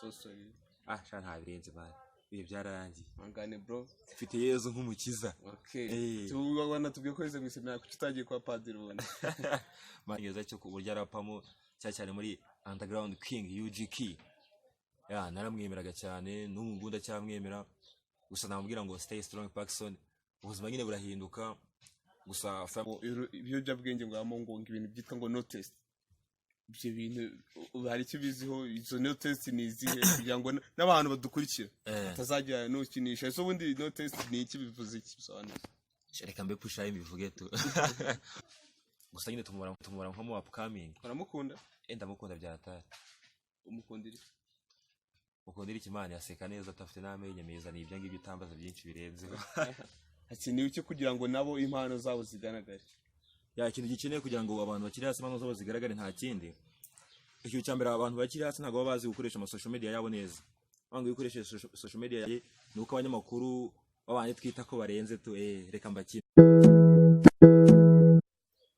So sorry. Ah sha, nta birenze man, ibihe byararangiye. Ihangane, bro. Mfite Yezu nk'umukiza. Okay. Eh. Tubona tubwiye ko wize mu iseminari, kuki utagiye kwa padiri ubundi? Icyongereza cyo ku buryo arapamo cyane cyane muri Underground King, UGK, ya naramwemeraga cyane, n'ubu ngubu ndacyamwemera. Gusa namubwira ngo stay strong, Pacson, ubuzima nyine burahinduka gusa. Ngo ibiyobyabwenge, ngo habamo ngo ibintu byitwa ngo no test. Ibyo bintu hari icyo ubiziho? Izo no test ni izihe, kugira ngo n'abantu badukurikira batazagira nukinisha? Ese ubundi no test ni iki? Bivuze iki? Bisobanuye? Reka mbe pushaye mbivuge tu. Gusa nyine tumubara nko mu upcoming. Uramukunda? Eh, ndamukunda byatari. Umukundira iki? Mukundira ikimana yaseka neza, atafite n'amenyo meza. Ni ibyo ngibyo, utambaza byinshi birenzeho. Hakenewe icyo kugira ngo nabo impano zabo zigaragare? Ya, ikintu gikeneye kugira ngo abantu bakiri hasi impano zabo zigaragare, nta kindi. Ikintu cya mbere, abantu bakiri hasi ntabwo baba bazi gukoresha ama social media yabo neza. Banga iyo ukoresheje social media yawe, ni uko abanyamakuru babanye twita ko barenze tu, reka mbakine.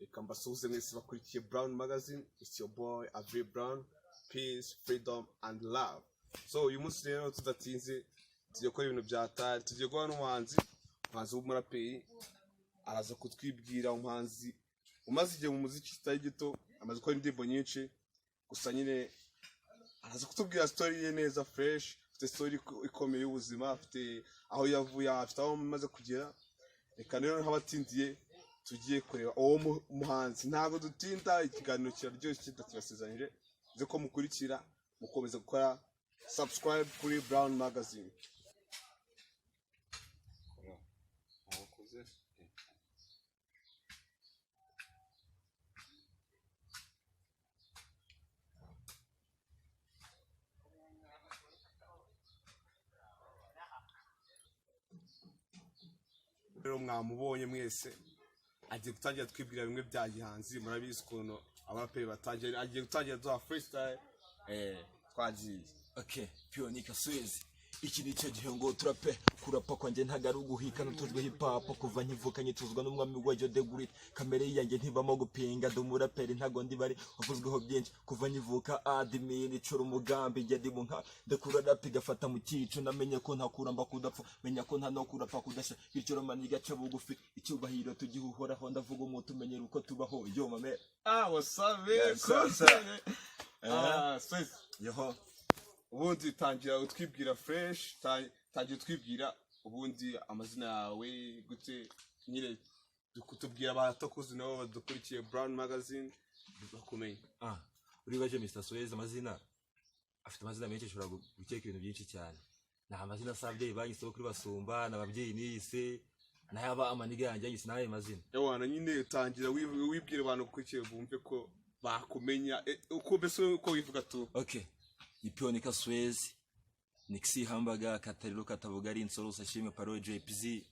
Reka mbasuhuze mwese bakurikiye Brown Magazine. It's your boy Avery Brown. Peace, freedom and love. So uyu munsi rero tudatinze, tugiye gukora ibintu bya tari. Tugiye guhura n'umuhanzi, umuhanzi w'umuraperi, araza kutwibwira. Umuhanzi umaze igihe mu muziki kitari gito, amaze gukora indirimbo nyinshi. Gusa nyine araza kutubwira story ye neza fresh. Afite story ikomeye y'ubuzima, afite aho yavuye, afite aho amaze kugera. Reka rero nk'abatindiye, tugiye kureba uwo muhanzi. Ntabwo dutinda, ikiganiro kiraryoshye, kirasezeranyije. Nzi ko mukurikira, mukomeza gukora subscribe kuri Brown Magazine. Rero mwamubonye mwese, agiye gutangira twibwira bimwe bya gihanzi. Murabizi ukuntu abaraperi batangira. Agiye gutangira duha freestyle. Twagiye. Okay, Pionika Suez. Iki ni cyo gihe ngo turape. Kurapa kwanjye ntago ari uguhika, nutujwe hip hop kuva nkivuka, nyituzwa n'umwami wa The Great. Kamere yanjye ntibamo gupinga, ndi umuraperi ntago ndi bari wavuzweho byinshi kuva nkivuka. Admin icura umugambi, njye ndi mu nka ndekura rap igafata mu cyico. Namenye ko ntakura mba kudapfa, menya ko nta no kurapa kudasha, bityo romani igaca bugufi, icyubahiro tugihuhoraho. Ndavuga umuntu umenyera uko tubaho, yo mame. Ah, wasabe. Yes, kose. sir. Ah, Suez. Yoho. Ubundi tangira utwibwira fresh, tangira utwibwira ubundi amazina yawe gute nyine, tubwira abatakuzi nabo badukurikiye Brown Magazine bakumenye. Ah, uribaje Mr. Suez, amazina afite amazina menshi, ashobora gukeka ibintu byinshi cyane. Ni amazina asa ababyeyi banyiseho kuri Basumba, ni ababyeyi niyise, n'ayaba amaniga yanjye yanyise n'ayo mazina. Ewana nyine, tangira wibwira abantu bakurikiye bumve ko bakumenya, uko mbese uko wivuga tu. Okay, ni Pionika Suez, Nixi Hamburger, Katariro Katabugari, Nsoro Sashime Paro JPZ,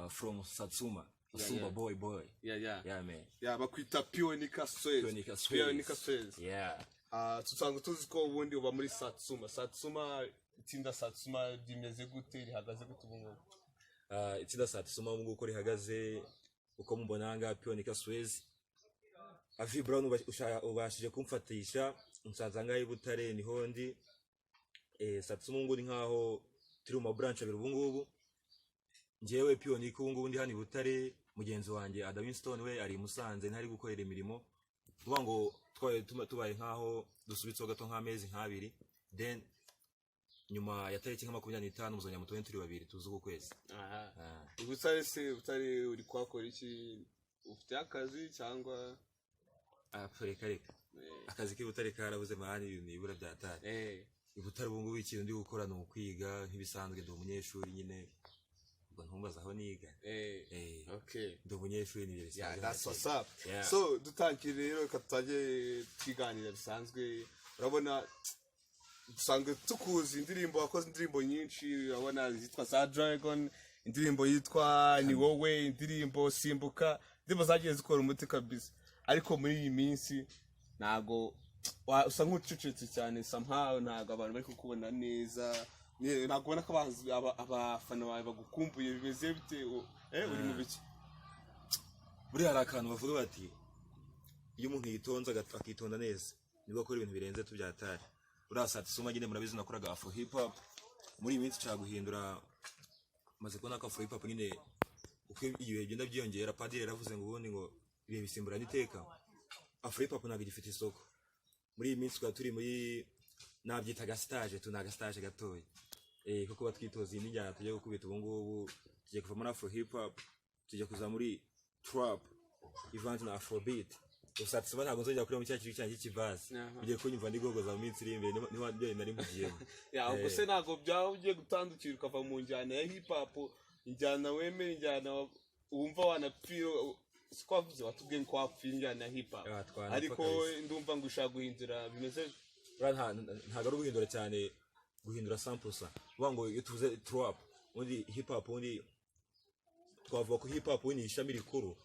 from Satsuma, Basumba. Boy boy. Yeah man. Yeah, bakwita Pionika Suez. Pionika Suez. Pionika Suez. Yeah. Ah, tusanzwe tuzi ko ubundi uba muri Satsuma. Satsuma, itsinda Satsuma rimeze gute, rihagaze gute ubu ngubu? Itsinda Satsuma ubu ngubu uko rihagaze, uko mubona aha ngaha, Pionika Suez, Avi Brown, ubashije kumfatisha unsanze aha ngaha i Butare niho ndi. Satsuma ubu ngubu ni nkaho turi mu ma branch abiri ubu ngubu. Njyewe Pionika ubu ngubu ndi hano i Butare, mugenzi wanjye Ada Winston we ari i Musanze ntari gukorera imirimo. Tuvuga ngo twabaye tubaye nkaho dusubitseho gato nk'amezi nk'abiri, then nyuma ya tariki nka 25 muzongera mutubone turi babiri tuzi uku kwezi. Aha. Ah. Ubutare se, Butare uri kuhakora iki? Ufite akazi cyangwa? Ah, reka reka. Akazi k'i Butare karabuze man, ibintu ibura byatari. I Butare ubu ngubu ikintu ndi gukora ni ukwiga nk'ibisanzwe, ndi umunyeshuri nyine. Ubwo ntumbaze aho niga. Okay. Ndi umunyeshuri, ni ibyo Yeah, bisanzwe. That's what's up. Yeah. So dutangire rero, reka tutangire twiganira bisanzwe. Urabona dusanzwe tukuzi indirimbo, wakoze indirimbo nyinshi. Urabona zitwa za Dragon, indirimbo yitwa Ni Wowe, indirimbo Simbuka, indirimbo zagiye zikora umuti kabisa. Ariko muri iyi minsi ntago usa nk'ucecetse cyane somehow, ntago abantu bari kukubona neza. Ntabwo ubona ko abafana bawe bagukumbuye? Bimeze bite? Uri mu biki? Buriya hari akantu bavuga bati iyo umuntu yitonze akitonda neza nibwo akora ibintu birenze tubyatari. Uriya Satsuma nyine murabizi nakoraga afro hip hop. Muri iyi minsi nshaka guhindura, maze kubona ko afro hip hop nyine uko ibihe bigenda byiyongera, padiri yaravuze ngo ubundi ngo ibihe bisimburana iteka, afro hip hop ntabwo igifite isoko. Muri iyi minsi twaba turi muri nabyita agastage tu, ni agastage gatoya kuko batwitoza indi njyana tugiye gukubita. Ubu ngubu tugiye kuva muri afro hip hop, tujya kuza muri trap ivanze na afrobeat. Gusa Satsuma ntabwo nzongera kureba mu cya kintu cyanjye cy'ikibazi. Ugiye kunyumva ndi gogoza mu minsi iri imbere, niho byo nari mpugiyemo. Ya, ubwo se ntabwo byaba ugiye gutandukira ukava mu njyana ya hip hop, injyana wemera, injyana wumva wanapfira? Siko wavuze, watubwiye ko wapfira injyana ya hip hop. Ya, twanapfa Ariko kabisa. ndumva ngo ushaka guhindura, bimeze Buriya ntabwo ari uguhindura cyane, guhindura sampusa uvuga ngo iyo tuvuze trap ubundi hip hop, ubundi twavuga ko hip hop ni ishami rikuru.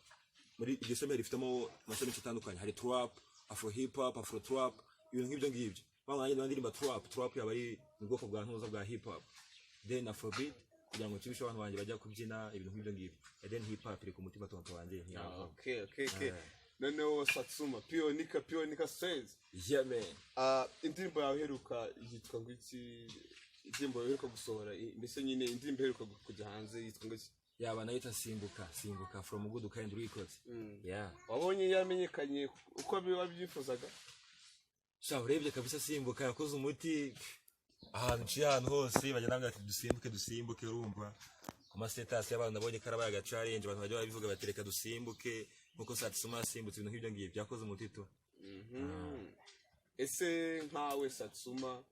Muri iryo shami rifitemo amashami menshi atandukanye, hari trap, afro hip hop, afro trap, ibintu nk'ibyo ngibyo. Bamwe nanjye ndirimba trap, trap yaba ari mu bwoko bwa ntuza bwa hip hop, then afrobeat kugira ngo nshimishe abantu banjye bajya kubyina, ibintu nk'ibyo ngibyo. And then hip hop iri ku mutima, tonto wanjye ntiyavamo. Okay. Noneho Satsuma, Pionika, Pionika says Yeah man. Indirimbo yawe iheruka yitwa ngo iki? Indirimbo yawe iheruka gusohora, mbese nyine indirimbo iheruka kujya hanze yitwa ngo iki? Yaba nayita Simbuka, Simbuka from Good Kind Records, yeah. Wabonye yamenyekanye uko biba byifuzaga? Sha, urebye kabisa Simbuka yakoze umuti. Ahantu nciye, ahantu hose bajya bambwira ati dusimbuke, dusimbuke. Urumva ku ma status y'abantu nabonye karabaye aga challenge, abantu bajya babivuga bati reka dusimbuke nkuko Satsuma yasimbutse, ibintu nk'ibyo ngibyo byakoze umuti tu. Ese nkawe Satsuma,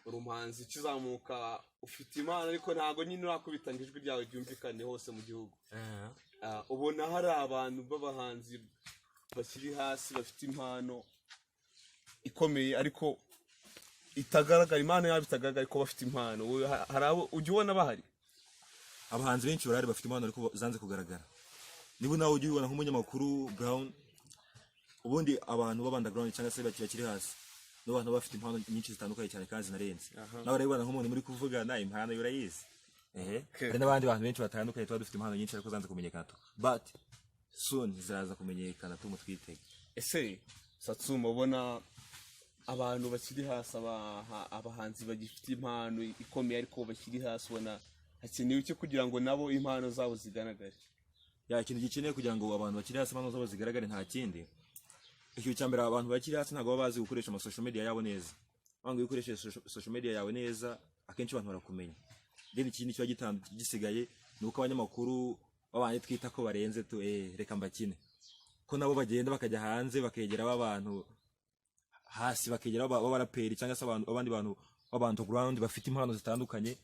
uri umuhanzi ukizamuka, ufite impano, ariko ntabwo nyine urakubita ngo ijwi ryawe ryumvikane hose mu gihugu. Ubona hari abantu b'abahanzi bakiri hasi bafite impano ikomeye ariko itagaragara, impano yabo itagaragara ariko bafite impano? Wowe hari abo ujya ubona bahari? Abahanzi benshi barahari bafite impano ariko zanze kugaragara. Niba nawe ujya ubibona nk'umunyamakuru Brown, ubundi abantu b'aba underground cyangwa se bakiri hasi nibo bantu baba bafite impano nyinshi zitandukanye cyane kandi zinarenze. Nawe urabibona nk'umuntu muri kuvugana, impano ye urayizi. Ehe. Hari n'abandi bantu benshi batandukanye tuba dufite impano nyinshi ariko zanze kumenyekana tu, but soon ziraza kumenyekana tu, mutwitege. Ese Satsuma, ubona abantu bakiri hasi, abahanzi bagifite impano ikomeye ariko bakiri hasi, ubona hakenewe iki kugira ngo nabo impano zabo zigaragare? Ya, ikintu gikeneye kugira ngo abantu bakiri hasi impano zabo zigaragare nta kindi. Ikintu cya mbere, abantu bakiri hasi ntabwo baba bazi gukoresha ama social media yabo neza. Banga iyo ukoresheje social media yawe neza, akenshi abantu barakumenya. Then ikindi kiba gisigaye ni uko abanyamakuru babanye twita ko barenze tu, reka mbakine, ko nabo bagenda bakajya hanze bakegera abantu hasi, bakegera b'abaraperi cyangwa se abantu abandi bantu b'abantu ground bafite impano zitandukanye,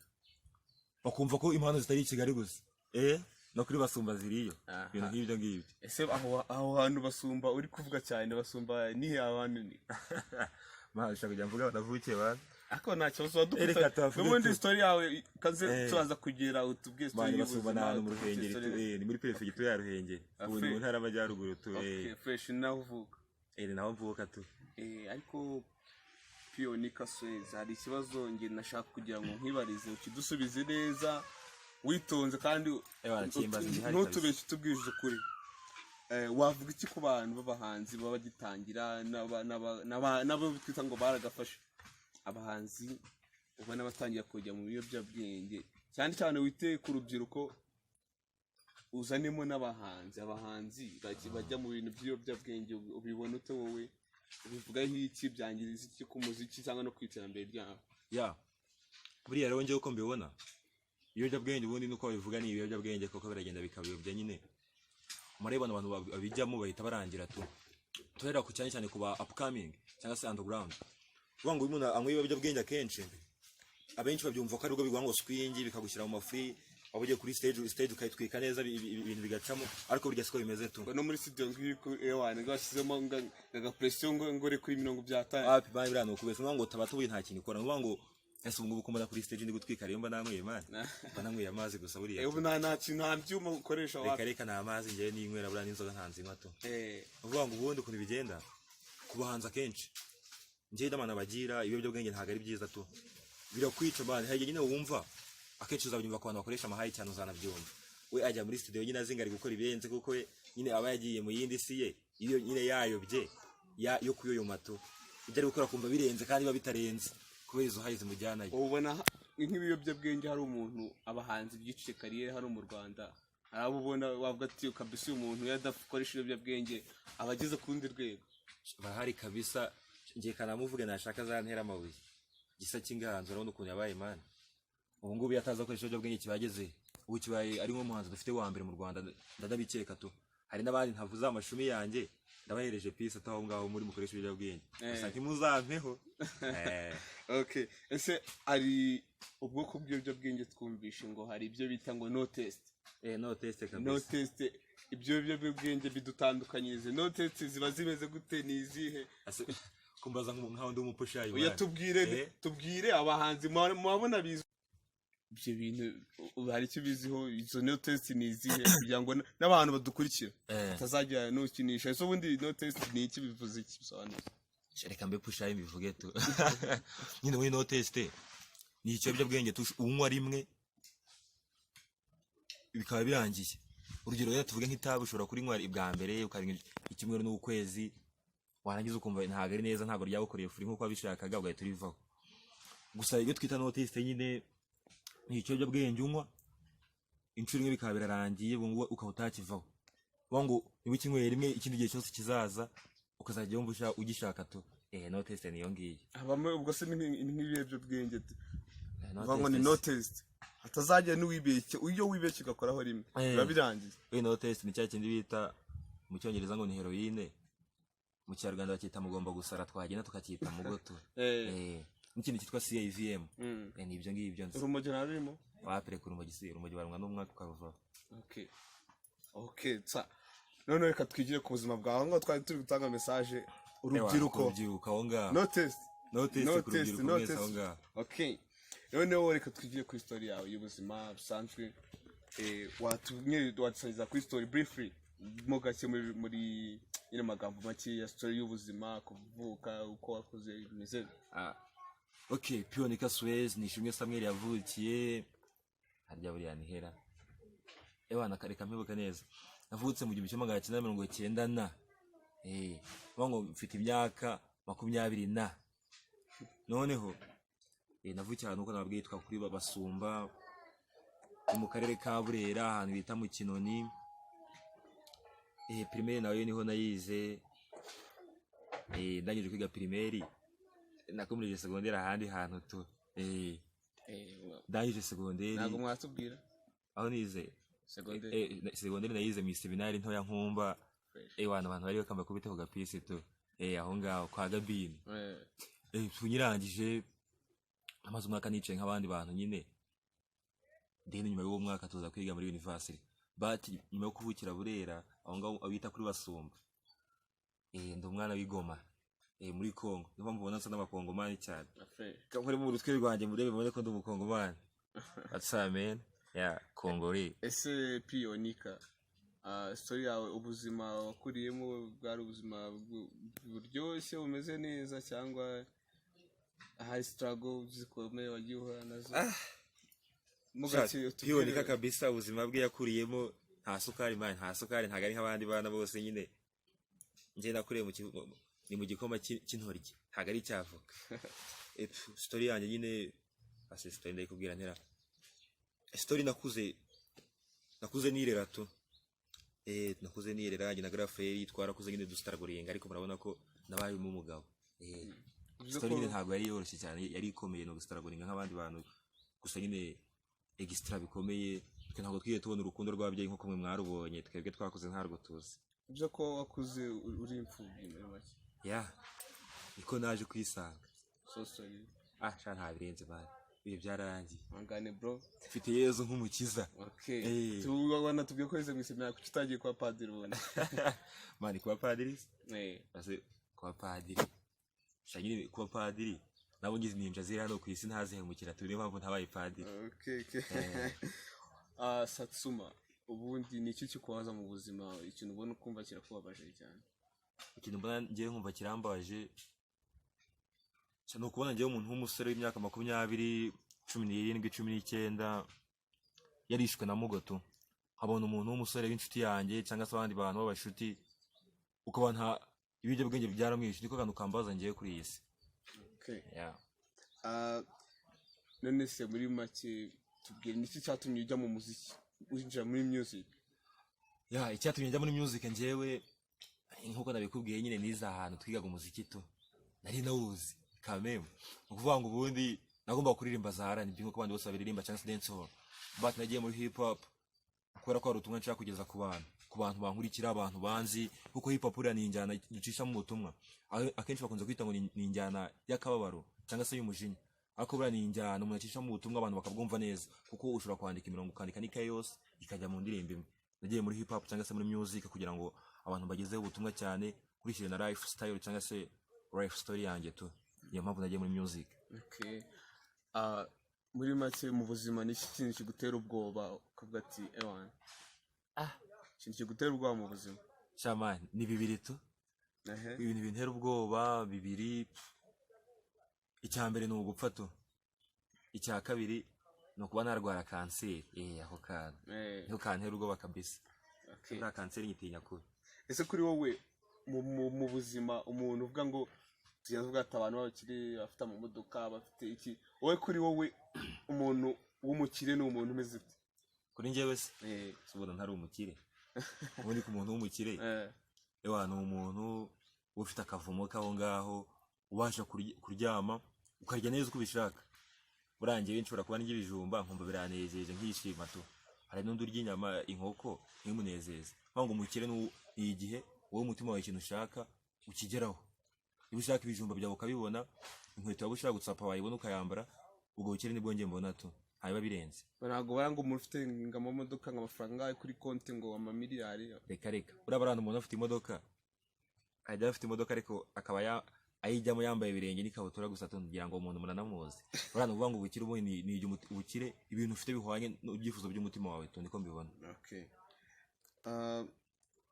bakumva ko impano zitari i Kigali gusa, no kuri Basumba ziriyo. Ibintu nk'ibyo ngibyo. Ese aho hantu Basumba uri kuvuga cyane, Basumba nihe abantu ni? Mana, ushaka kujya mvuga banavukiye bana? Ariko nta kibazo wadukubita. Reka tuhavuge N'ubundi tu. story yawe kaze turaza kugera utubwiye story Bana y'ubuzima. Basumba ni ahantu mu utubwiye Ruhengeri tu, ni muri perefegitura ya Ruhengeri. Ubu ni mu ntara y'Amajyaruguru tu. Okay, fresh, naho uvuka? Ni naho mvuka tu. Ariko Pionika Swez, hari ikibazo nge nashaka kugira ngo nkwibarize, ukidusubize neza witonze kandi Kimbaza igihari. ntutubeshye, utubwije ukuri. Wavuga iki ku bantu b'abahanzi baba bagitangira n'abo twita ngo baragafashe, abahanzi ubona batangira kujya mu biyobyabwenge, cyane cyane wite ku rubyiruko, uzanemo n'abahanzi, abahanzi bajya mu bintu by'ibiyobyabwenge, ubibona ute wowe? Ubivugaho iki? Byangiriza iki ku muziki cyangwa no ku iterambere ryabo? Ya, buriya rero njyewe uko mbibona, ibiyobyabwenge ubundi nuko babivuga ni ibiyobyabwenge kuko biragenda bikabiyobya nyine. Murabibona abantu babijyamo bahita barangira tu. Tuhera ku cyane cyane ku ba upcoming cyangwa se underground. Uvuga ngo uyu umuntu anywa ibiyobyabwenge, akenshi abenshi babyumva ko aribwo biguha ngo swing, bikagushyira mu mafi, waba ugiye kuri stage, stage ukayitwika neza, ibintu bigacamo, ariko burya siko bimeze tu. Ngo no muri studio ngiyi ewana ngo bashyizemo ngo agapression ngo uri kuri mirongo byatanu. Wapi bani, buriya ni ukubeshya. Uvuga ngo taba tubuye nta kintu ikora. Uvuga ngo ese ubu ngubu ko mbona kuri stage ndi gutwika, rero mba nanyweye man, mba nanyweye amazi gusa buriya. Ubu nta kintu, nta byuma ukoresha? Reka. Wapi. Reka, nta mazi njyewe ninywera buriya, n'inzoga nta nzinywa tu. Uvuga ngo ubundi ukuntu bigenda ku bahanzi, akenshi njyewe inama bagira, ibiyobyabwenge ntabwo ari byiza tu, birakwica man. Hari igihe nyine wumva, akenshi uzabyumva ku bantu bakoresha amahayi cyane, uzanabyumva we ajya muri studio nyine azi ngo ari gukora ibirenze, kuko we nyine aba yagiye mu yindi si ye, iyo nyine yayobye ya yo kuyoyoma tu, ibyo ari gukora akumva birenze kandi biba bitarenze. Kubera izo high zimujyanayo. Ubona nk'ibiyobyabwenge, hari umuntu, abahanzi byiciye carrière hano mu Rwanda, hari abo ubona wavuga ati: "Kabisa uyu muntu iyo adakoresha ibiyobyabwenge aba ageze ku rundi rwego"? Barahari kabisa. Ngiye kanamuvuge, nashaka azantera amabuye. Gisa cy'Inganzo, urabona ukuntu yabaye, man. Ubu ngubu iyo ataza gukoresha ibiyobyabwenge, kibageze ubu kibaye ari nk'umuhanzi dufite wa mbere mu Rwanda, ndanabikeka tu. Hari n'abandi ntavuze, amashumi yanjye ndabahereje peace, ataho ngaho muri mukoresha ibiyobyabwenge gusa, ntimuzampeho. Okay, ese hari ubwoko bw'ibiyobyabwenge twumvishe ngo hari ibyo bita ngo no test? No test kabisa. No test, ibyo biyobyabwenge bidutandukanyirize. No test ziba zimeze gute? Ni izihe? Ase, kumbaza nkaho ndi umupushayi, Oya, man. tubwire. Tubwire abahanzi murabona bizi ibyo bintu, hari icyo biziho? Izo no test ni izihe, kugira ngo n'abantu badukurikira batazagira nukinisha? Ese ubundi no test ni iki? Bivuze iki? Bisobanuye? Reka mbe pushayi mbivuge tu. Nyine muri no test ni ikiyobyabwenge unywa rimwe bikaba birangiye. Urugero rero, tuvuge nk'itabi, ushobora kurinywa ibwa mbere, ukarinywa icyumweru n'ukwezi, warangiza ukumva ntabwo ari neza, ntabwo ryagukoreye furi nk'uko wabishakaga, ugahita urivaho. Gusa iyo twita no test nyine ni ikiyobyabwenge unywa inshuro imwe bikaba birarangiye, ubwo ngubu ukaba utakivaho. Uvuga ngo niba ukinyweye rimwe, ikindi gihe cyose kizaza ukazajya wumva ugishaka tu. No test niyo ngiyo. Habamo ubwo se ni nk'ibiyobyabwenge No uvuga ngo ni test. No test, hatazajya n'uwibeshye. Iyo wibeshye ugakoraho rimwe, biba birangiye. We, no test ni cya kindi bita mu Cyongereza ngo ni heroine, mu Kinyarwanda bacyita mugomba gusara, twagenda tukacyita mugoto. N'ikindi cyitwa CAVM. Ni ibyo ngibyo nzi. Urumogi nta rurimo? Wapere ku rumogi si urumogi, barumwa n'umwaka ukaruvaho. Okay, tsa none reka twigire ku buzima bwawe. Aho ngaho twari turi gutanga message urubyiruko. Ewa, urubyiruko aho ngaho. No test. No test No ku test, rubyiruko no mwese test. aho ngaho. Okay, noneho reka twigire kuri story yawe y'ubuzima busanzwe. Watusangiza kuri story briefly, mo gake, muri nyine magambo make ya story y'ubuzima, kuvuka, uko wakuze, bimeze? Ah, okay, Pionika Suez ni Ishimwe Samuel, yavukiye harya buriya ni hera. Ewa, nakareka mpibuka neza. Navutse mu 1990 na vuga ngo mfite imyaka 20 na noneho navukiye ahantu uko nababwiye yitwa kuri Basumba, ni mu karere ka Burera, ahantu bita mu Kinoni. Primaire nayo niho nayize. Ndangije kwiga primaire nakomereje segonderi ahandi hantu tu. Ndangije segonderi. Ntabwo mwatubwira? Aho nize? Segonderi. Segonderi nayize mu seminari ntoya Nkumba. Fresh. Wana, abantu bari bakamba kubita ku gapisi tu, aho ngaho kwa Gabini. Tunyirangije amaze umwaka nicaye nk'abandi bantu nyine. Then nyuma y'uwo mwaka tuza kwiga muri university. But nyuma yo kuvukira Burera aho ngaho aho bita kuri Basumba, ndi umwana w'Igoma, muri Congo. Niyo mpamvu ubona nsa n'abakongomani cyane. Fresh. Muri mu rutwe rwanjye murebe mubone ko ndi umukongomani. What's up, man? Yeah, Congolese. Ese Piyonika, story yawe, ubuzima wakuriyemo bwari ubuzima buryoshye, bumeze neza, cyangwa hari struggle zikomeye wagiye uhura nazo? Mo gake utubwire. Piyonika kabisa, ubuzima bwe yakuriyemo nta sukari, man, nta sukari. Ntabwo ari nk'abandi bana bose nyine. Njye nakuriye ni mu gikoma cy'intoryi, ntabwo ari icyavoka. Pfu, story yanjye nyine, ase story ndayikubwira ntera. Story, nakuze nirera tu. Nakuze nirera njye na Graferi, twarakuze nyine dusitaragoringa, ariko murabona ko nabayemo umugabo. Bivuze Story ko nyine ntabwo yari yoroshye cyane, yari ikomeye, no gusitaragoringa nk'abandi bantu, gusa nyine extra bikomeye. Twe ntabwo twigeze tubona urukundo rw'ababyeyi nk'uko mwe mwarubonye. Twebwe twakuze ntarwo tuzi. Bivuze ko wakuze uri imfubyi muri make? Ya, niko naje kwisanga. So sorry. Ah sha, nta birenze man, ibihe byararangiye. Ihangane, bro. Mfite Yezu nk'umukiza. Okay. Eh. Tubwiye ko wize mu iseminari, kuki utagiye kwa padiri ubundi? Man, kuba padiri se? Eh. Ase kuba padiri sha, nyine kuba padiri nabo ngize ninja ziri hano ku isi ntazihemukira tu, niyo mpamvu ntabaye padiri. Okay. Ah, Satsuma, ubundi ni iki kikubaza mu buzima, ikintu ubona ukumva kirakubabaje cyane? Ikintu mbona ngewe nkumva kirambabaje ni ukubona ngewe umuntu w'umusore w'imyaka 20, 17, 19 yarishwe na mugoto, nkabona umuntu w'umusore w'inshuti yanjye cyangwa se abandi bantu b'abashuti, ukabona ibiyobyabwenge byaramwishe. Niko kantu kambaza ngewe kuri iyi si. Okay. Yeah. Ah, none se muri make tubwire, niki cyatumye ujya mu muziki, winjira muri music? Ya, icyatumye njya muri music, njyewe nkuko nabikubwiye nyine, nize ahantu twigaga umuziki tu, nari nawuzi kameme. Ni ukuvuga ngo ubundi nagomba kuririmba za R&B nkuko abandi bose babiririmba, cyangwa se dancehall, but nagiye muri hip hop kubera ko hari ubutumwa nshaka kugeza ku bantu bankurikira, abantu banzi, kuko hip hop uriya ni injyana ducishamo ubutumwa. Akenshi bakunze kwita ngo ni injyana y'akababaro cyangwa se y'umujinya, ariko buriya ni injyana umuntu acishamo ubutumwa abantu bakabwumva neza, kuko ushobora kwandika imirongo, ukandika n'ikaye yose ikajya mu ndirimbo imwe. Nagiye muri hip hop cyangwa se muri music kugira ngo abantu bagezeho ubutumwa cyane, nkurikije na lifestyle cyangwa se life story yanjye tu. Niyo mpamvu nagiye muri music. Okay. Ah, muri make mu buzima ni iki kintu kigutera ubwoba, ukavuga ati ewan, Ah. ikintu kigutera ubwoba mu buzima? Sha man, ni bibiri tu. Ibintu bintera ubwoba bibiri: icya mbere ni ugupfa tu, icya kabiri ni ukuba narwara kanseri. Ako kantu niko kantera ubwoba kabisa. Buriya kanseri nyitinya kubi. Ese kuri wowe mu buzima, umuntu uvuga ngo, tujya tuvuga ati abantu b'abakire bafite amamodoka, bafite iki, wowe kuri wowe umuntu w'umukire ni umuntu umeze ute? Kuri njyewe se? Se ubona ntari umukire? Ubundi ku muntu w'umukire, ewa, ni umuntu uba ufite akavumo k'aho ngaho, ubasha kuryama ukarya neza uko ubishaka. Burangiye nshobora kuba ndya ibijumba nkumva biranejeje, nkishima tu. Hari n'undi urya inyama, inkoko, ntibimunezeze. Kuvuga ngo umukire ni igihe wowe umutima wawe ikintu ushaka ukigeraho. Niba ushaka ibijumba byawe ukabibona, inkweto waba ushaka gutsapa wayibona ukayambara, ubwo bukire nibwo njye mbona tu, ntabiba birenze. Ntabwo bara ngo umuntu ufite ngo amamodoka, ngo amafaranga ari kuri konti, ngo amamiliyari. Reka reka, uriya bariya umuntu afite imodoka, ajya afite imodoka ariko akaba ayijyamo yambaye ibirenge n'ikabutura gusa, tugira ngo umuntu muranamuzi. Buriya ni ukuvuga ngo ubukire ubundi ni igihe ubukire ibintu ufite bihwanye n'ibyifuzo by'umutima wawe tu, niko mbibona. Okay. Ah,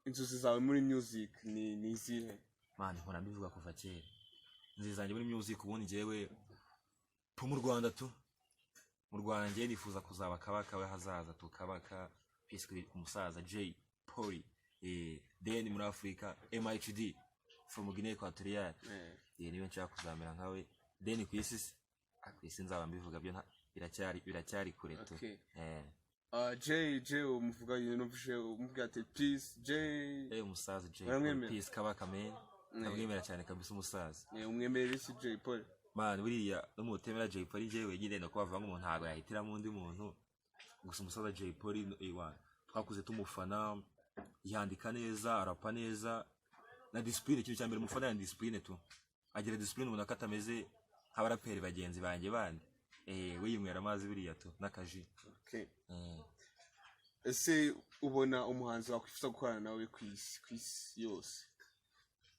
inzozi zawe muri music ni izihe? Man, nkora mbivuga kuva kera, inzozi zanjye muri music ubundi njyewe tu mu Rwanda tu, mu Rwanda njyewe nifuza kuzaba Kabaka w'ahazaza tu, Kabaka, peace kuri umusaza Jay Polly. Then muri Africa, MHD from Guinea Equatorial. Niwe nshaka kuzamera nkawe. Then ku isi se, ah, ku isi nzaba mbivuga byo biracyari kure tu. Ah, Jay, Jay umuvuga, numvise umubwira ati peace Jay. Umusaza Jay Polly, Uramwemera? peace Kabaka man, ndamwemera cyane kabisa umusaza. Umwemerera iki Jay Polly? Man, buriya no mutemera Jay Polly njyewe wenyine, no kubavuga ngo umuntu ntabwo yahitiramo undi muntu. Gusa umusaza Jay Polly, ewa, twakuze tumufana, yandika neza, arapa neza, na discipline. Ikintu cya mbere umufana ya discipline tu, agira discipline, ubona ko atameze nk'abaraperi bagenzi banjye bandi. We yinywera amazi buriya tu n'akaji. Ese ubona umuhanzi wakwifuza gukorana nawe ku isi yose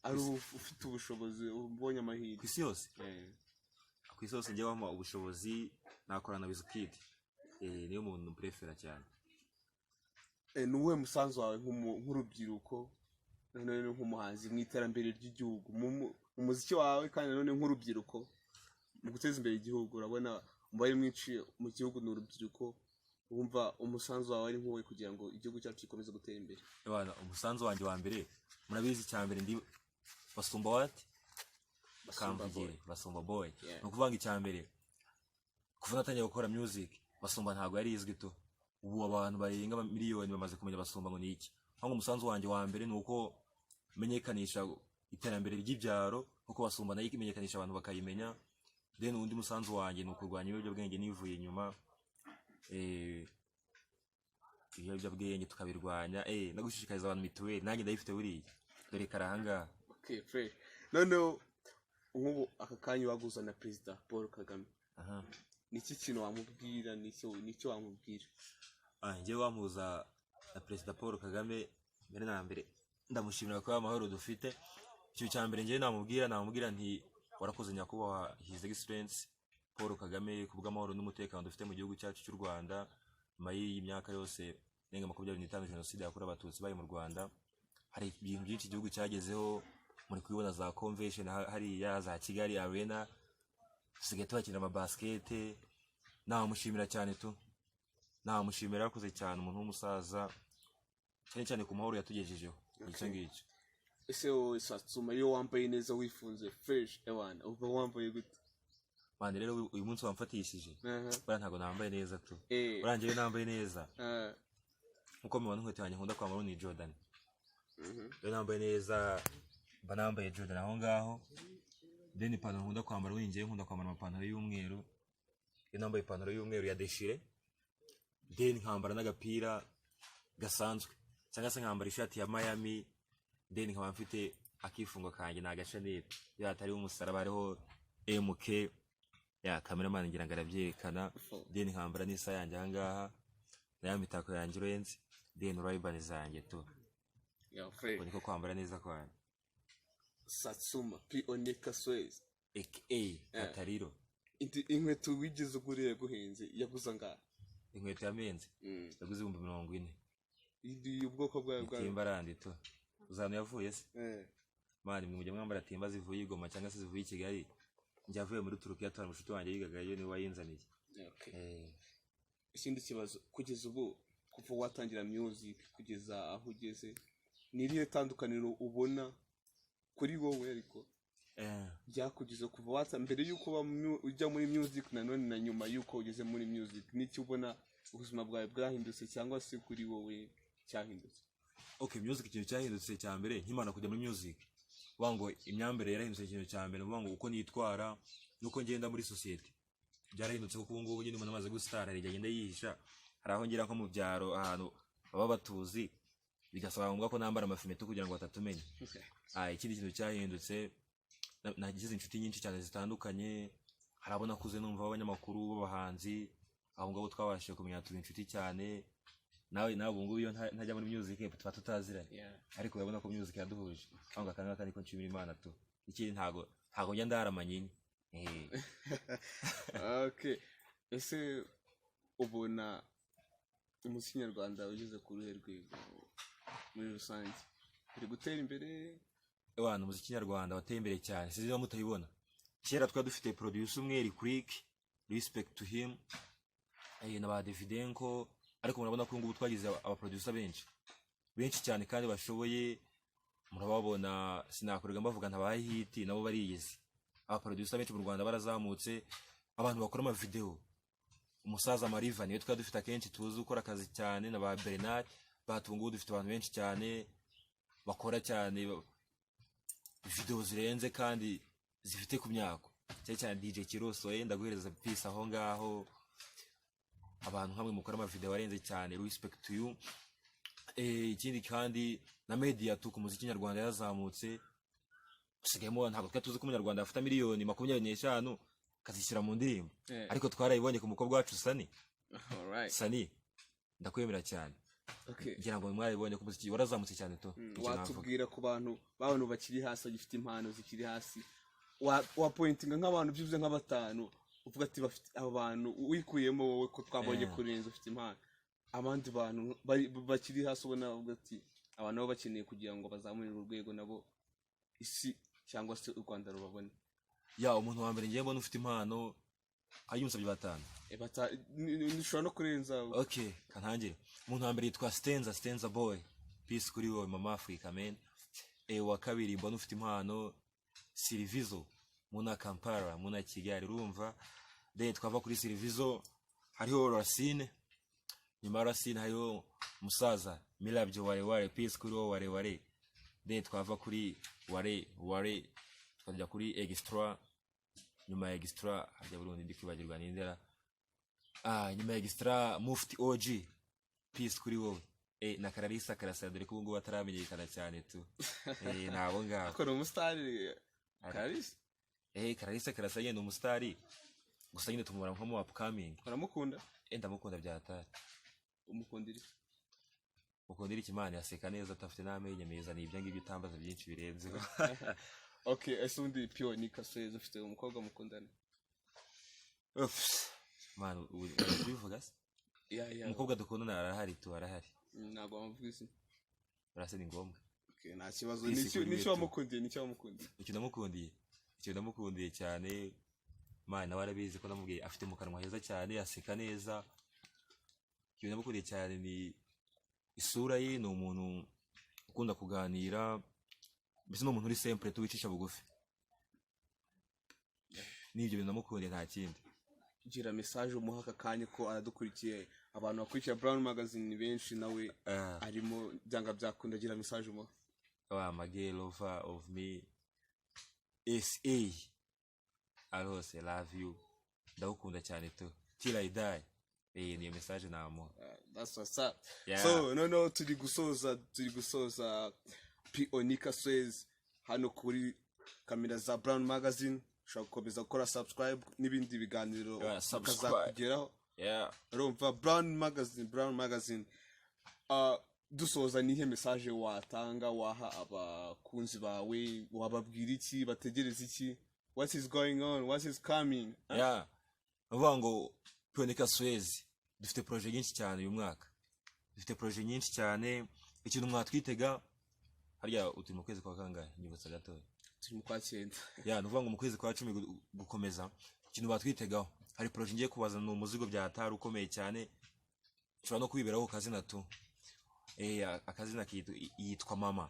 ari ufite ubushobozi, ubonye amahirwe? Ku isi yose? Eh. Ku isi yose njyewe wampa ubushobozi nakorana na Wizkid. Niyo muntu prefera cyane. Ni uwuhe musanzu wawe nk'urubyiruko, nanone nk'umuhanzi, mu iterambere ry'igihugu, mu muziki wawe, kandi nanone nk'urubyiruko mu guteza imbere igihugu? Urabona umubare mwinshi mu gihugu ni urubyiruko. Wumva umusanzu wawe ari nk'uwe kugira ngo igihugu cyacu gikomeze gutera imbere? Bana, umusanzu wanjye wa mbere, murabizi, icya mbere ndi Basumba what? Basumba Kamvugire boy. Basumba boy. Yeah. Ni ukuvuga ngo icya mbere, kuva natangiye gukora music, Basumba ntabwo yari izwi tu. Ubu abantu barenga miliyoni bamaze kumenya Basumba ngo ni iki. Nko umusanzu wanjye wa mbere ni uko menyekanisha iterambere ry'ibyaro, kuko Basumba nayo imenyekanisha abantu bakayimenya. Then undi musanzu wanjye ni ukurwanya ibiyobyabwenge nivuye inyuma. Ibiyobyabwenge tukabirwanya, no gushishikariza abantu mituweli. Nanjye ndayifite buriya, dore kari ahangaha. Okay, fresh. Noneho nk'ubu aka kanya waguza na Perezida Paul Kagame, niki kintu wamubwira? Nicyo wamubwira? Ah, njyewe wampuza na Perezida Paul Kagame, mbere na mbere ndamushimira ko amahoro dufite. Icyo cya mbere njyewe namubwira nti: "Warakoze Nyakubahwa His Excellence Paul Kagame ku bw'amahoro n'umutekano dufite mu gihugu cyacu cy'u Rwanda nyuma y'iyi myaka yose irenga 25 jenoside yakorewe Abatutsi bari mu Rwanda. Hari ibintu byinshi igihugu cyagezeho, muri kubibona za convention hariya za Kigali Arena, dusigaye tuhakina amabasikete." Namushimira cyane tu, namushimira, yarakoze cyane umuntu w'umusaza, cyane cyane ku mahoro yatugejejeho, icyo ngicyo. Ese wowe Satsuma, iyo wambaye neza, wifunze fresh, ewana, uba wambaye gute? Man, rero uyu munsi wamfatishije. Buriya ntabwo nambaye neza tu. Buriya njyewe nambaye neza, nkuko mubona, inkweto yanjye nkunda kwambara ni Jordan. Iyo nambaye neza mba nambaye Jordan aho ngaho. Then ipantaro nkunda kwambara, ubundi njyewe nkunda kwambara amapantaro y'umweru. Iyo nambaye ipantaro y'umweru ya déchiré, then nkambara n'agapira gasanzwe cyangwa se nkambara ishati ya Miami, then nkaba mfite akifungo kanjye, ni agashanete, iyo hatariho umusaraba hariho MK ya cameraman, ngira ngo arabyerekana. Then nkambara n'isaha yanjye aha ngaha na ya mitako yanjye urenze, then Ray-Ban zanjye tu. Yeah, Fred. Ubwo niko kwambara neza kwanjye. Satsuma P Onika Swez. Aka Katariro. Inkweto wigeze uguriye guhenze yaguze angahe? Inkweto yamenze yaguze 40,000. Indi ubwoko bwayo bwayo? Timberland tu. Uzantu yavuye se? Eh. Man, mwe mujya mwambara timba zivuye i Goma cyangwa se zivuye i Kigali. Njya avuye muri Turukiya, atwara mushuti wanjye yigagayo, niwe wayinzaniye. Okay. Eh. Ikindi kibazo, kugeza ubu, kuva watangira music kugeza aho ugeze, ni irihe tandukaniro ubona kuri wowe, ariko byakugeze kuva wata mbere y'uko ujya muri music, nanone na nyuma y'uko ugeze muri music, n'icyo ubona ubuzima bwawe bwahindutse cyangwa se kuri wowe cyahindutse? Okay, music, ikintu cyahindutse cya mbere nkimana kujya muri music, uvuga ngo imyambarire yarahindutse. Ikintu cya mbere, uvuga ngo uko nitwara nuko ngenda muri sosiyete byarahindutse, kuko ubu ngubu nyine umuntu amaze gusitara hari igihe agenda yihisha. Hari aho ngera nko mu byaro, ahantu baba batuzi, bigasaba ngombwa ko nambara amafimeto kugira ngo batatumenya. Ah, ikindi kintu cyahindutse, nagize inshuti nyinshi cyane zitandukanye. Hari abo nakuze numva b'abanyamakuru, b'abahanzi, abo ngabo twabashije kumenya, tuba inshuti cyane. Nawe ubu ngubu iyo ntajya muri music tuba tutaziranye. Ariko urabona ko music yaduhuje aho ngo aka ngaka, niko nshimira Imana tu. Ikindi, ntago njya ndara amanyinya. Eh. Okay, ese ubona umuziki nyarwanda ugeze ku ruhe rwego muri rusange? Uri gutera imbere? Ewana, umuziki nyarwanda wateye imbere cyane, sinzi niba mutayibona. Kera twari dufite producer umwe, Eric Click, respect to him, na ba Davidenko, ariko murabona ko ubu ngubu twagize aba producer benshi benshi cyane kandi bashoboye. Murababona, sinakorega mbavuga ntabaye hit, nabo bariyizi. Aba producer benshi mu Rwanda barazamutse, abantu bakora ama video. Umusaza Mariva niwe twari dufite akenshi tuzi ukora akazi cyane, na ba Bernard batu. Ubu ngubu dufite abantu benshi cyane bakora cyane video zirenze kandi zifite ku myako, cyane cyane DJ Kiroso. Ndaguhereza peace aho ngaho. Abantu nkamwe mukora ama video arenze cyane, respect to you. Ikindi kandi na media tu ku muziki nyarwanda yarazamutse. Usigayemo, ntabwo twari tuzi ko umunyarwanda afite miliyoni 25 akazishyira mu ndirimbo, ariko twarayibonye ku mukobwa wacu Sani. Sani, ndakwemera cyane. Ngira ngo mwarayibonye ko umuziki warazamutse cyane tu. Nicyo navuga. Watubwira ku bantu b'abantu bakiri hasi, bagifite impano zikiri hasi, wapointinga nk'abantu byibuze nka batanu, uvuga ati bafite abo bantu, wikuyemo wowe ko twabonye kurenza ufite impano, abandi bantu bakiri hasi ubona bavuga ati abantu baba bakeneye kugira ngo bazamure urwego nabo isi cyangwa se u Rwanda rubabone? Ya, umuntu wa mbere ngiye mbona ufite impano, ayimusabye batanu. Ushobora no kurenza. Okay, kantangire. Umuntu wa mbere yitwa Stenza, Stenza Boy, peace kuri wowe, mama Africa man. Wa kabiri mbona ufite impano, Silvizo, muna Kampala, muna Kigali, urumva. Then twava kuri Silvizo hariho Racine, nyuma ya Racine hariho musaza Mirabyo Ware Ware, peace kuri wowe Ware Ware. Then twava kuri Ware Ware tukajya kuri Extra. Nyuma ya Extra hajya Burundi, ndi kwibagirwa nindera. Ah, nyuma ya Extra, Mufti OG, peace kuri wowe. Na Kararisa Karasira, dore ko ubu ngubu ataramenyekana cyane tu. Nabo ngabo. Akora umusitari Kararisa. Kararisa Karasira yenda umusitari, gusa nyine tumubona nko mu upcoming. Uramukunda? Ndamukunda bya hatari. Umukundira iki? Mukundira ikimana, yaseka neza, atafite n'amenyo meza. Ni ibyo ngibyo, utambaza byinshi birenzeho. Okay, ese ubundi Pio ni Kaswezi, ufite umukobwa mukundana? Uff, man, ubu uri kubivuga se? Yeah. Umukobwa dukundana arahari tu, arahari. Ntabwo wamuvuga izina? Urase ni ngombwa. Okay, nta kibazo. Peace Nicyo kuri nicyo wetu. wamukundiye, nicyo wamukundiye? Icyo ndamukundiye cyane, man, nawe arabizi ko namubwiye, afite mu kanwa heza cyane, aseka neza. Icyo ndamukundiye cyane ni isura ye, ni umuntu ukunda kuganira, mbese ni umuntu uri simple tu, wicisha bugufi. N'ibyo bintu namukundiye, nta kindi. Gira message umuha aka kanya ko aradukurikiye. Abantu bakurikira Brown Magazine ni benshi, nawe arimo, byanga byakunda. Gira message umuha. Wa my girl, lover of me, sa ari hose, love you, ndagukunda cyane tu till I die. Niyo message namuha. That's what's up. Yeah. So noneho turi gusoza P Onika Swez hano kuri kamera za Brown Magazine. Ushobora gukomeza gukora subscribe n'ibindi biganiro Yeah, subscribe. bikazakugeraho. Urumva, Brown Magazine, Brown Magazine. Dusoza, nihe message watanga, waha abakunzi bawe? Wababwira iki? Bategereza iki? What is going on? What is coming? Yeah, uvuga ngo Pionika Suez, dufite projet nyinshi cyane uyu mwaka, dufite projet nyinshi cyane. Ikintu mwatwitega, harya uti mu kwezi kwa kangahe? Nyibutsa gatoya. Turi mu kwa cyenda. Ya, ni ukuvuga ngo mu kwezi kwa 10 gukomeza, ikintu batwitegaho, hari projet ngiye kubazana, ni umuzigo bya hatari ukomeye cyane, nshobora no kwiberaho ku kazina tu. Akazina yitwa Mama.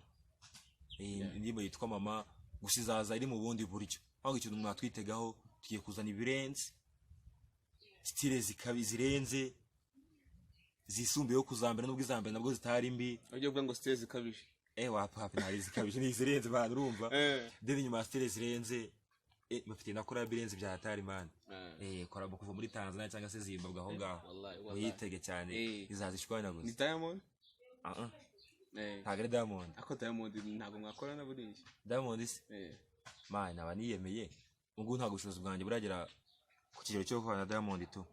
Indirimbo yitwa Mama, gusa izaza iri mu bundi buryo. Ahubwo ikintu mwatwitegaho, tugiye kuzana ibirenze, style zikabi zirenze, zisumbuyeho ku za mbere, nubwo iza mbere nabwo zitari mbi. Ujya kuvuga ngo style zikabije. Wapi, wapi, ntari zikabije, ni izirenze bana, urumva? Then nyuma ya style zirenze, bafite na collab irenze bya hatari, man. Collab kuva muri Tanzania cyangwa se Zimbabwe aho ngaho. Wallahi, wallahi. Muyitege cyane. Izaza ishwanyaguza. Ni Diamond? Ah ah. Ntabwo ari Diamond. Ako Diamond ntabwo mwakorana buriya? Diamond se? Man, aba niyemeye ubwo ntabwo ubushobozi bwanjye buragera ku kigero cyo gukorana na Diamond tu.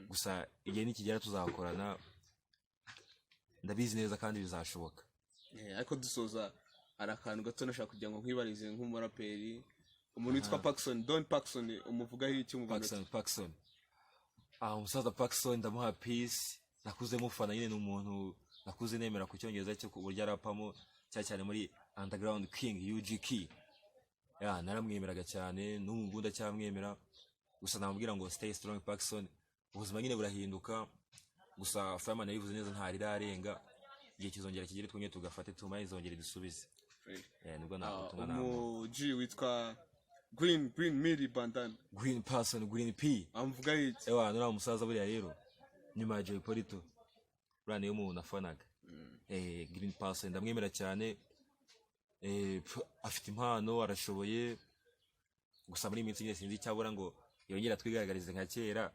Gusa igihe nikigera tuzakorana, ndabizi neza kandi bizashoboka. Ariko dusoza, hari akantu gato nashaka kugira ngo nkwibarize nk'umuraperi. Umuntu witwa Paxson, Don Paxson, umuvugaho iki mu bantu? Paxson, Paxson, ah, umusaza Paxson ndamuha peace. Nakuze mufana nyine, ni umuntu nakuze nemera ku Cyongereza cyo, ku buryo arapamo cyane cyane muri Underground King, UGK. Ya, naramwemeraga cyane, n'ubu ngubu ndacyamwemera. Gusa namubwira ngo stay strong, Paxson, ubuzima nyine burahinduka. Gusa Fireman yabivuze neza, ntarirarenga, igihe kizongera kigere twongere tugafate tumare, izongere dusubize. Nibwo nabutumwa namuha. Umu G witwa Green Miri Bandana? Green Person, Green P. Amuvugaho iki? Ewa, nuriya musaza buriya rero nyuma ya Jay Polly, buriya niyo muntu afanaga. Green Person ndamwemera cyane. Afite impano, arashoboye. Gusa muri iyi minsi nyine sinzi icyabura ngo yongere atwigaragarize nka kera.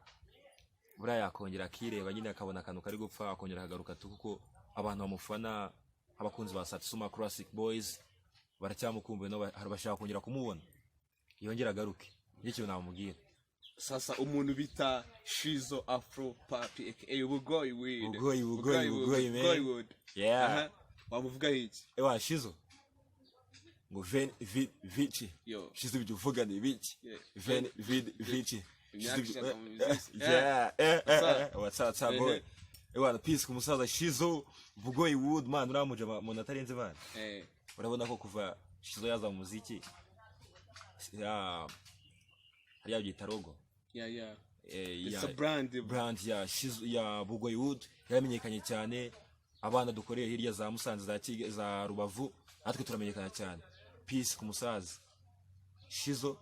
Buriya yakongera akireba nyine, akabona akantu kari gupfa, akongera akagaruka tu, kuko abantu bamufana, abakunzi ba Satsuma Classic Boys, baracyamukumbuye, no bashaka kongera kumubona, yongera agaruke. Nicyo kintu namubwira. Sasa umuntu bita Shizo Afro Papi aka Bugoyi Weed. Bugoyi, Bugoyi, Bugoyi, man. Bugoyi Wood. Yeah. Aha. Wamuvugaho iki? Ewa, Shizo ngo ven vi vici. Yo. Shizo, ibyo uvuga ni biki? Yeah. Ven vid vici. Imyaka Shizo 100 mu muziki. Yeah, What's up? what's up, what's up, boy? Ewa, peace ku musaza Shizo Bugoyi Wood, man. Uramuja umuntu atarenze, man. Urabona ko kuva Shizo yaza mu muziki ya hariya byita logo. Yeah. It's Ya a brand. Brand ya Shizo, ya Bugoyi Wood, yaramenyekanye cyane. Abana dukoreye hirya za Musanze, za Kigali, za Rubavu, natwe turamenyekana cyane. Peace ku musaza Shizo,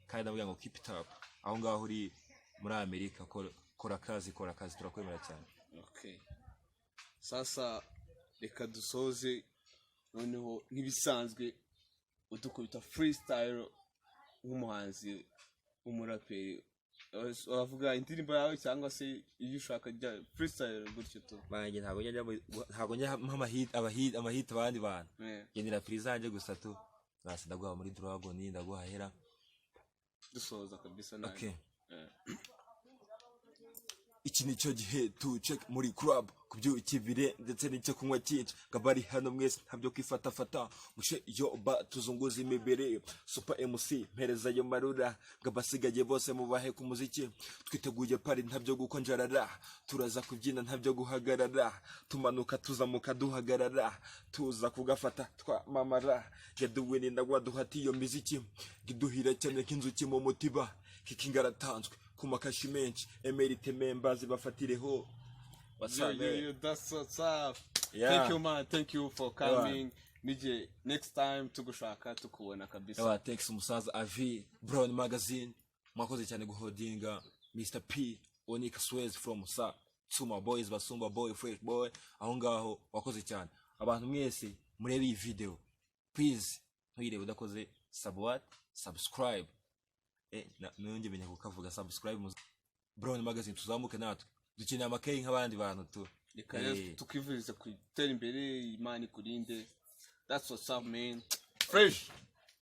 kandi ndavuga ngo keep it up aho ngaho uri muri Amerika. Kora akazi, kora akazi, turakwemera cyane. Okay. Sasa reka dusoze noneho nk'ibisanzwe, udukubita freestyle nk'umuhanzi w'umuraperi. Uravuga indirimbo yawe cyangwa se iyo ushaka, jya freestyle gutyo tu. Banjye ntabwo njya mpa amahit abandi bantu. Gendera free zanjye gusa tu. Basi ndaguha muri Dragon, ndaguha hera. Dusoza kabisa nawe. Okay. Iki ni cyo gihe tu check muri club kubyukibire ndetse n'icyo kunywa cyinshi ngabari hano mwese, ntabyo kwifatafata, mushe yo ba tuzunguza imibiri. Super MC, mpereza ayo marura ngabasigaye bose mubahe ku muziki. Twiteguye party, ntabyo gukonjarara, turaza kubyina, ntabyo guhagarara, tumanuka tuzamuka duhagarara, tuza kugafata twamamara. Yaduwini ndagwa duhati iyo miziki giduhira cyane nk'inzuki mu mutiba. Kikingaratanzwe ku makashi menshi, emerite members bafatireho. What's Yo, up, yo, man? yo, that's what's up. Yeah. Thank you, man. Thank you for coming. Nije next time tugushaka tukubona kabisa. Ewa, thanks umusaza Avi Brown Magazine. Mwakoze cyane guhodinga Mr P Onika Swez from Sa Tsuma Boys, Basumba Boy, Fresh Boy aho ngaho. Wakoze cyane. Abantu mwese murebe iyi video, please ntuyirebe udakoze sub, subscribe. Nongeye menya kukavuga subscribe. Brown Magazine, tuzamuke natwe, dukeneye amakayi nk'abandi bantu tu. Reka rero tukwifuriza gutera imbere. Imana ikurinde. That's what's up, man. Fresh.